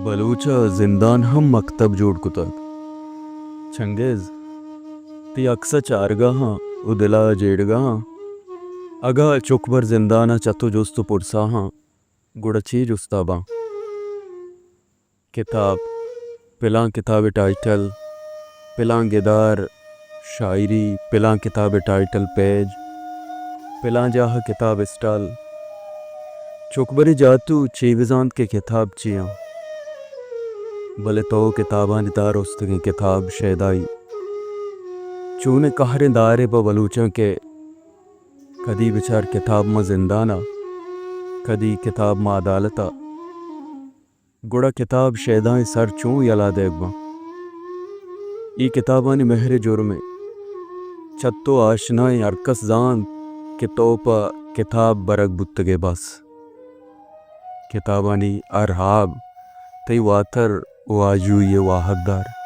بلوچ ءَ زندان ہم مکتب جوڑ کتگ۔ چنگیز، تئی اکس ءَ چارگاہاں ءُ دل ءَ جیڑگاہاں۔ اگاں چک بر زندان ءَ چہ تو جست ءُ پرساہاں، گڑا چے جست ءَ باں؟ کتاب، پلاں کتاب ءِ ٹائٹل، پلاں گدار، شاعری، پلاں کتاب ءِ ٹائٹل پیج، پلاں جاہ ءَ کتاب اسٹال۔ چکبرے جاتو چے بزانت کہ کتاب چی آں؟ بلے تو کتابانی دار استگیں کتاب شیدائی۔ چونیں قہریں دارے پہ بلوچاں کہ کدی بچار کتاب ماں زندان ءَ، کدی کتاب ماں عدالت ءَ۔ گڑا کتاب شیدائیں سر چون یلا دیگ باں؟ اے کتابانی مہر ءِ جرم ءَ چہ تو آشنائیں ہرکس زانت کہ تو پہ کتاب برگ بوتگ ئے بس۔ کتابانی ہر ہاب تئی واتر ءُ آجوئی ءِ واہگ دار۔